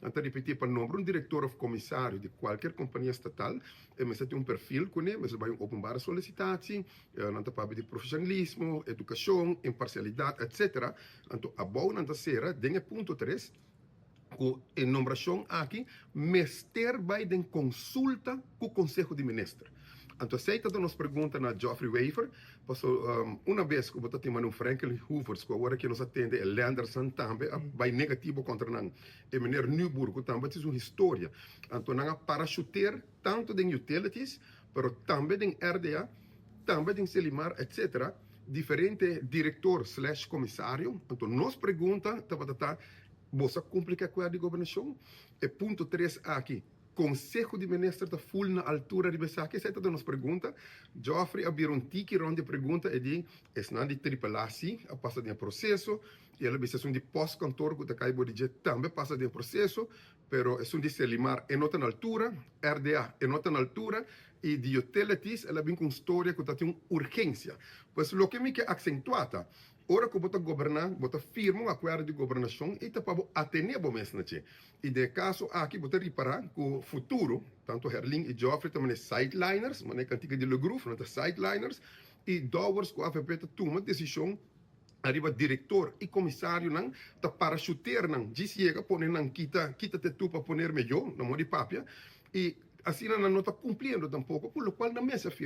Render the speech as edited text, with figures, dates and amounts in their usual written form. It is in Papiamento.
Nan ta ripití, pa nombra un direktor òf komisario di kualkier kompania estatal, e mester tin un perfil kuné, mester bai un openbare solisitatie, nan ta papia di profeshonalismo, edukashon, imparsialidat, etsetera. Anto abou nan ta sera den e punto tres ku e nombrashon aki mester bai den konsulta ku Konseho di Minister. Anto esei ta nos pregunta na Geoffrey Wever, paso una bes ku bo ta tin mane un Franklin Hoevers ku awor aki nos a tende e Lenderson tambe a bai negativo kontra nan, e meneer Nieuwboer ku tambe tin su historia. Anto nan a parashuteer tanto den utilities pero tambe den RDA, tambe den Selimar etc. Diferente director slash comisario. Anto nos pregunta tabata ta, boso a cumpli cu e acuerdo di gobernacion? E punto tres aki, Conseho di Minister ta full na altura riba esaki? Esei ta nos pregunta. Geoffrey a bira un tiki rond di e pregunta, e di esnan di Triple A si a pasa den e proceso, y el a bisa esun di postkantoor cu ta cay bo di dje tambe pasa den e proceso, pero esun di Selimar e no ta na altura, RDA e no ta na altura y di Utilities el a bin cu un storia cu ta tin un urgencia. Pues loke mi ke accentua ta, ora cu bo ta goberna, bo ta firma un acuerdo di gobernacion y ta pa bo atene bo mes na dje. Y den e caso aki bo ta ripara cu futuro, tanto Herlin y Geoffrey ta mane sideliners, mane cantica di Le Groove, nan ta sideliners, y Dowers cu avp ta tuma decision ariba director y comisarionan ta parachuteernan djis yega pone nan kita kita te tu pa ponerme yo na modo di papia y asina nan no ta cumpliendo tampoco cu locual nan mes a firma.